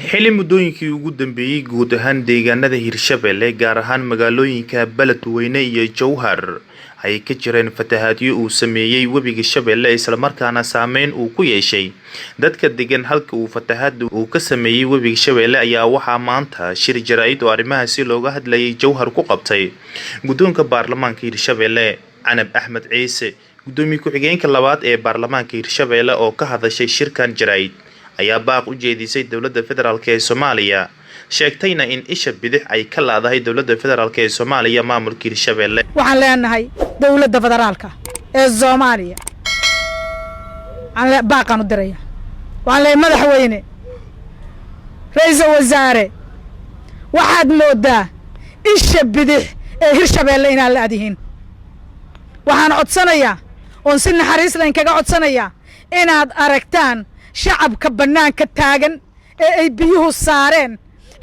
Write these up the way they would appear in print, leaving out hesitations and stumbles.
Xili muddooyinkii ugu dambeeyay guud ahaan deegaanada Hirshabelle, gaar ahaan magaalooyinka Beledweyne iyo Jowhar, ay ka jireen fatahaadyo uu saameeyay webiga Shabeelle, isla markaana saameyn uu ku yeeshay dadka degan halka uu fatahaadda uu ka sameeyay webiga Shabeelle, ayaa waxaa maanta shir jaraa'id oo arrimahaasi looga hadlayay Jowhar ku qabtay guddoonka baarlamaanka Hirshabelle. Canab Axmed Ciise, gudoomiye ku-xigeenka labaad ee baarlamaanka Hirshabelle oo ka hadashay shirkan jaraa'id, ayaa baaq u jeedisay dowladda federaalk ee Soomaaliya, sheegtayna in isha bidix ay ka laadahay dowladda federaalk ee Soomaaliya maamulka Hirshabelle. Waxaan leenahay dowladda federaalka ee Soomaaliya baaqaan u diraya. Waxaan leeyahay madaxweyne, ra-iisul wasaare, waxaad moodaa isha bidix ee Hirshabeelle inaan la adihin. Waxaan codsanayaa oon si naxariis layn kaga codsanayaa inaad aragtaan shacabka bannaanka taagan ee ay biyuhu saareen,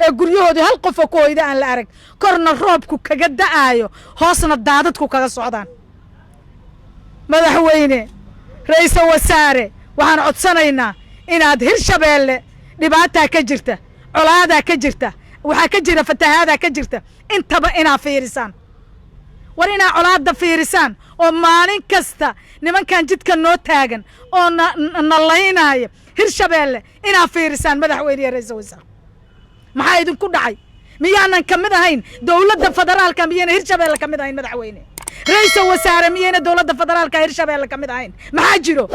ee guryahoodii hal qofoo ku hoyda aan la arag, korna roobku kaga da'aayo, hoosna daadadku kaga socdaan. Madaxweyne, ra-iisul wasaare, waxaan codsanaynaa inaad Hirshabeelle dhibaataa ka jirta, colaadaa ka jirta, waxaa ka jira fatahaadaa ka jirta, intaba inaad fiirisaan. War inaad colaadda fiirisaan oo maalin kasta nimankan jidka noo taagan oo na laynaayo Hirshabeelle inaad fiirisaan. Madaxweyne iyo ra-iisul wasaare, maxaa idinku dhacay? Miyaanan ka mid ahayn dowladda federaalka? Miyayna Hirshabeelle ka mid ahayn? Madaxweyne, ra-iisul wasaare, miyayna dowladda federaalka Hirshabeelle ka mid ahayn? Maxaa jiro?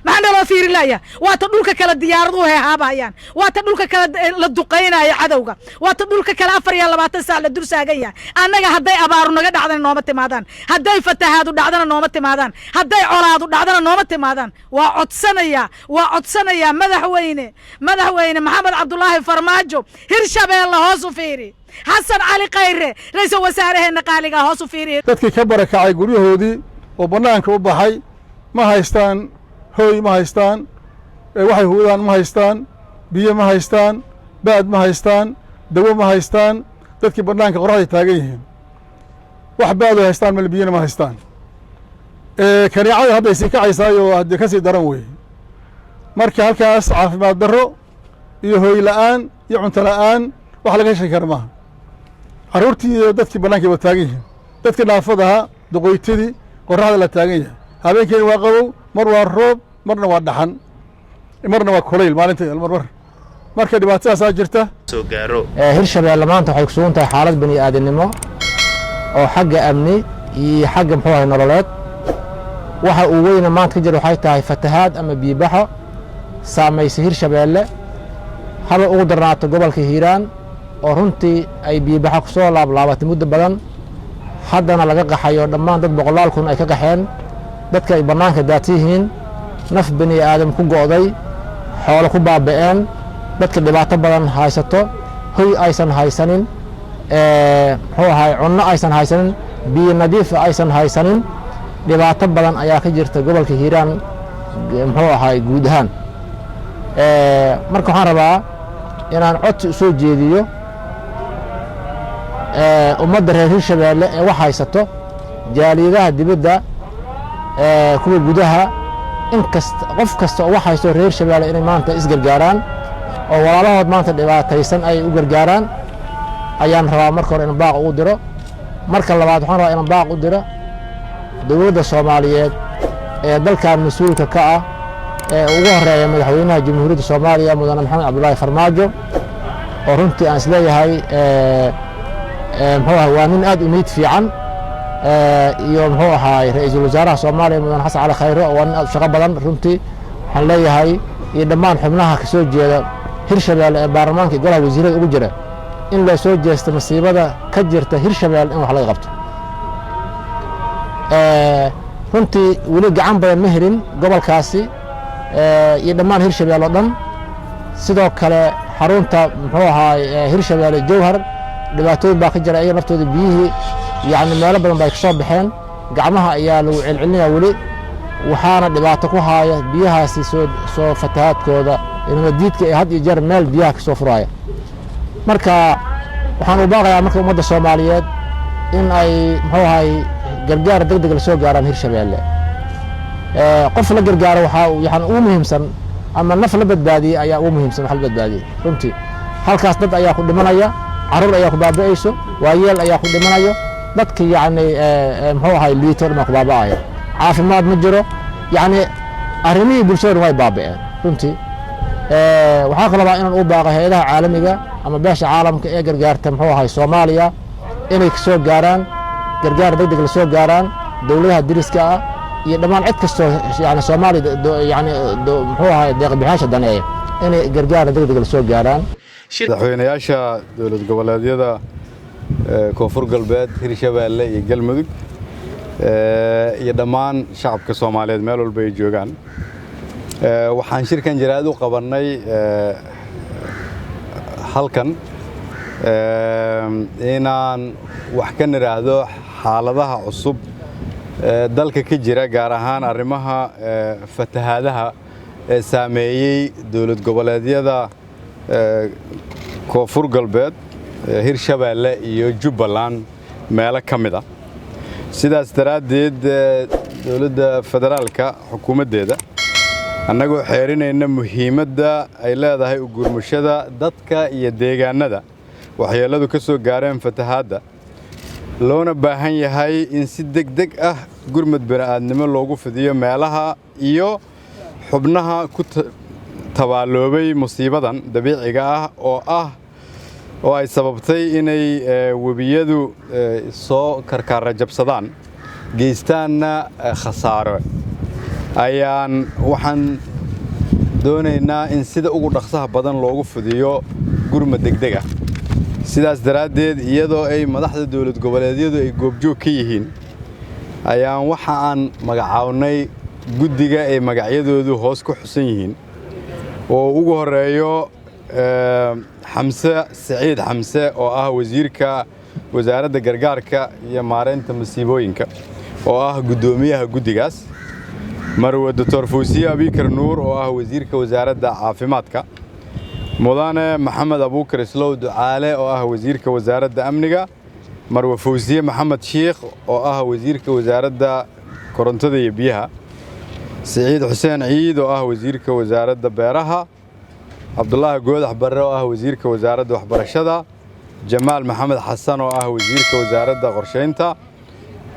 Maxaa naloo fiirin laya? Waata dhulka kale diyaaraduhu heehaabayaan, waata dhulka kale la duqaynayo cadowga, waata dhulka kale 24 saac la dul saagan yahay. Annaga hadday abaaru naga dhacdana nooma timaadaan, hadday fatahaadu dhacdana nooma timaadaan, hadday colaadu dhacdana nooma timaadaan. Waa codsanayaa, waa codsanayaa. Madaxweyne, madaxweyne Maxamed Cabdulaahi Farmaajo, Hirshabeelle hoos u fiiri. Xasan Cali Khayre, ra-iisul wasaaraheenna qaaligaa, hoos u fiiri. Dadkii ka barakacay guryahoodii oo bannaanka u baxay ma haystaan hooy, ma haystaan waxay huudaan, ma haystaan biyo, ma haystaan baad, ma haystaan dawo, ma haystaan. Dadkii bannaanka qoraxday taagan yihiin, wax baado haystaan mal, biyona ma haystaan. Kaneecada hadday sii kacaysaayo haddii ka sii daran weeye. Marka halkaas caafimaad darro iyo hooy la'aan iyo cunto la'aan wax laga sheegi kara maaha. Carruurtii iyo dadkii bannaankay wa taagan yihiin, dadkii naafadaha, duqoytadii, qoraxda la taagan yahay. Habeenkeena waa qabow, mar waa roob, marna waa dhaxan, marna waa kulayl maalinta marmar. Marka dhibaatadaasaa jirta. Soo gaaro. Hirshabeelle maanta waxay kusugan tahay xaalad bani aadamnimo oo xagga amni iyo xagga, muxuu ahay, nololeed. Waxa uu weyna maanta ka jira waxay tahay fatahaad ama biibaxo saamaysay Hirshabeelle, haba ugu darnaato gobolka Hiiraan oo runtii ay biibaxo ku soo laablaabatay muddo badan, haddana laga qaxayo dhammaan dad boqolaal kun ay ka qaxeen, dadka ay bannaanka daadsan yihiin, naf bani aadam ku go'day, xoolo ku baaba'een, dadka dhibaato badan haysato, hoy aysan haysanin, muxuu ahay, cunno aysan haysanin, biyo nadiifa aysan haysanin. Dhibaato badan ayaa ka jirta gobolka Hiiraan, muxuu ahay, guud ahaan. Marka waxaan rabaa inaan codsi u soo jeediyo ummadda reer Hirshabeelle ee wax haysato, jaaliyadaha dibadda, kuwa gudaha, in kasta, qof kasta oo wax haysto reer Hirshabeelle inay maanta isgargaaraan oo walaalahood maanta dhibaataysan ay u gargaaraan ayaan rabaa marka hore inaan baaq ugu diro. Marka labaad, waxaan rabaa inaan baaq u diro dowladda Soomaaliyeed ee dalkan mas-uulka ka ah, ee ugu horeeya madaxweynaha Jamhuuriyadda Soomaaliya, mudane Maxamed Cabdulaahi Farmaajo, oo runtii aan isleeyahay, muxuu ahay, waa nin aad u niyad fiican, iyo, muxuu ahaay, ra-iisul wasaaraha Soomaaliya, mudane Xasan Cali Khayre, oo waa nin aad u shaqo badan. Runtii waxaan leeyahay iyo dhammaan xubnaha ka soo jeeda Hirshabeelle ee baarlamaanka iyo golaha wasiirada ugu jira in loo soo jeesto masiibada ka jirta Hirshabeelle, in wax laga qabto. Runtii weli gacan badan ma helin gobolkaasi iyo dhammaan Hirshabeelle oo dhan. Sidoo kale xarunta, muxuu ahaay, Hirshabeelle Jowhar dhibaatooyin baa ka jira iyaga naftooda. Biyihii, yacni, meelo badan bay ka soo baxeen, gacmaha ayaa lagu celcelinaya weli, waxaana dhibaato ku haaya biyahaasi soo fatahaadkooda inamadiidka ee had iyo jeer meel biyaha ka soo furaya. Marka waxaan u baaqayaa marka ummadda Soomaaliyeed in ay, muxuu ahay, gargaar deg deg la soo gaaraan Hirshabeelle. Qof la gargaaro waxaa yani ugu muhiimsan ama naf la badbaadiyey ayaa ugu muhiimsan wax la badbaadiyey runtii. Halkaas dad ayaa ku dhimanaya, carruur ayaa ku baaba'ayso, waayeel ayaa ku dhimanayo, dadki yacni muxuu ahay liito dhan baa ku baaba'aya. Caafimaad ma jiro, yacni arrimihii bulshada way baaba'een runtii. Waxaa kaloo baa inaan u baaqo hay-adaha caalamiga ama beesha caalamka ee gargaarta muxuu ahay Soomaaliya inay soo gaaraan gargaar degdeg, la soo gaaraan dowladaha deriska ah iyo dhammaan cid kastoo yani Soomaaliya, yani muxuu ahay deeqbixyaasha daneeya, inay gargaar degdeg la soo gaaraan. Madaxweynayaasha dowlad goboleedyada Koonfur Galbeed, Hirshabeelle iyo Galmudug iyo dhammaan shacabka Soomaaliyeed meel walba ay joogaan, waxaan shirkan jaraa'id u qabannay halkan inaan wax ka nidhaahdo xaaladaha cusub ee dalka ka jira, gaar ahaan arrimaha fatahaadaha ee saameeyey dowlad goboleedyada Koonfur Galbeed, Hirshabeelle iyo Jubbaland meelo ka mid ah. Sidaas daraaddeed, dowladda federaalka xukuumaddeeda, annagoo xeerinayna muhiimadda ay leedahay u gurmashada dadka iyo deegaannada waxyeelladu ka soo gaareen fatahaadda, loona baahan yahay in si deg deg ah gurmad bini'aadnimo loogu fidiyo meelaha iyo xubnaha ku tabaaloobay musiibadan dabiiciga ah oo ay sababtay inay webiyadu soo karkaara jabsadaan, geystaanna khasaaro, ayaan waxaan doonaynaa in sida ugu dhaqsaha badan loogu fidiyo gurmad degdeg ah. Sidaas daraaddeed, iyadoo ay madaxda dowlad goboleedyadu ay goobjoog ka yihiin, ayaan waxa aan magacawnay guddiga ay magacyadoodu hoos ku xusan yihiin, oo ugu horreeyo Xamse Siciid Xamse, oo ah wasiirka wasaaradda gargaarka iyo maareynta masiibooyinka, oo ah guddoomiyaha guddigaas, marwe Doctor Fawsiye Abikar Nuur, oo ah wasiirka wasaaradda caafimaadka, mudane Maxamed Abuukar Islow Ducaale, oo ah wasiirka wasaaradda amniga, marwe Fawsiye Maxamed Shiikh, oo ah wasiirka wasaaradda korontada iyo biyaha, Siciid Xuseen Ciid, oo ah wasiirka wasaaradda beeraha, Cabdulaahi Goodax Barre, oo ah wasiirka wasaaradda waxbarashada, Jamaal Maxamed Xasan, oo ah wasiirka wasaaradda qorshaynta,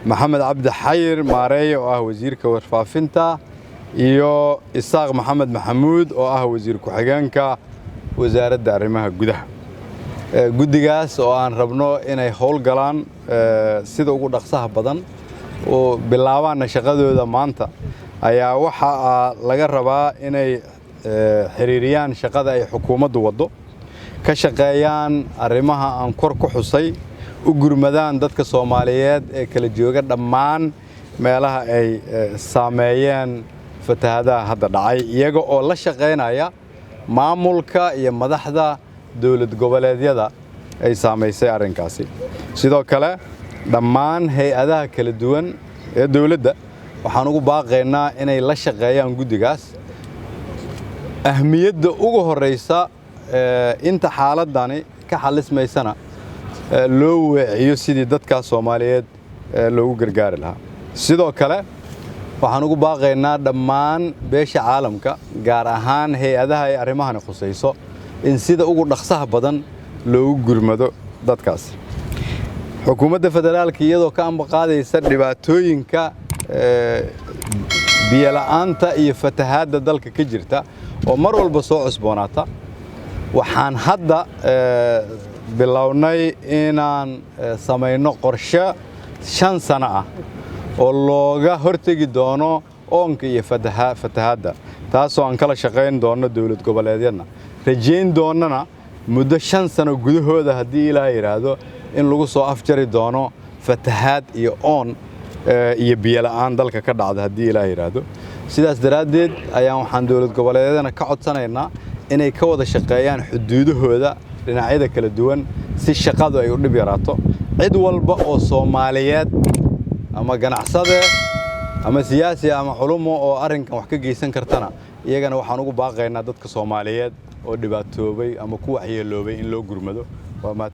Maxamed Cabdi Xayir Maareeye, oo ah wasiirka warfaafinta, iyo Isaaq Maxamed Maxamuud, oo ah wasiir ku-xigeenka wasaaradda arrimaha gudaha. Guddigaas oo aan rabno inay howlgalaan sida ugu dhaqsaha badan oo bilaabaanna shaqadooda maanta, ayaa waxa laga rabaa inay xiriiriyaan shaqada ay xukuumaddu waddo, ka shaqeeyaan arrimaha aan kor ku xusay, u gurmadaan dadka Soomaaliyeed ee kala jooga dhammaan meelaha ay saameeyeen fatahadaha hadda dhacay, iyaga oo la shaqaynaya maamulka iyo madaxda dowlad goboleedyada ay saamaysay arrinkaasi. Sidoo kale, dhammaan hay-adaha kala duwan ee dowladda waxaan ugu baaqaynaa inay la shaqeeyaan guddigaas. Ahmiyadda ugu horraysa inta xaaladdani ka xallismaysana loo weeciyo sidii dadkaas Soomaaliyeed loogu gargaari lahaa. Sidoo kale, waxaan ugu baaqaynaa dhammaan beesha caalamka, gaar ahaan hay-adaha ay arrimahani khusayso, in sida ugu dhaqsaha badan loogu gurmado dadkaas. Xukuumadda federaalka, iyadoo ka ambaqaadaysa dhibaatooyinka biyola'aanta iyo fatahaadda dalka ka jirta oo mar walba soo cusboonaata, waxaan hadda bilownay inaan samayno qorshe 5 sano ah oo looga hortegi doono oonka iyo fatahaadda, taasoo aan kala shaqayn doono dowlad goboleedyadna, rajayn doonnana muddo 5 sano gudahooda, haddii Ilaah yidhaahdo, in lagu soo afjari doono fatahaad iyo oon iyo biyola'aan dalka ka dhacda, haddii Ilaah yidhaahdo. Sidaas daraaddeed ayaan waxaan dowlad goboleedyadana ka codsanaynaa inay ka wada shaqeeyaan xuduudahooda dhinacyada kala duwan si shaqadu ay u dhib yaraato. Cid walba oo Soomaaliyeed, ama ganacsade ama siyaasi ama culumo, oo arrinkan wax ka geysan kartana, iyagana waxaan ugu baaqaynaa dadka Soomaaliyeed oo dhibaatoobay ama ku waxyeeloobay in loo gurmado. Waa mahadsan.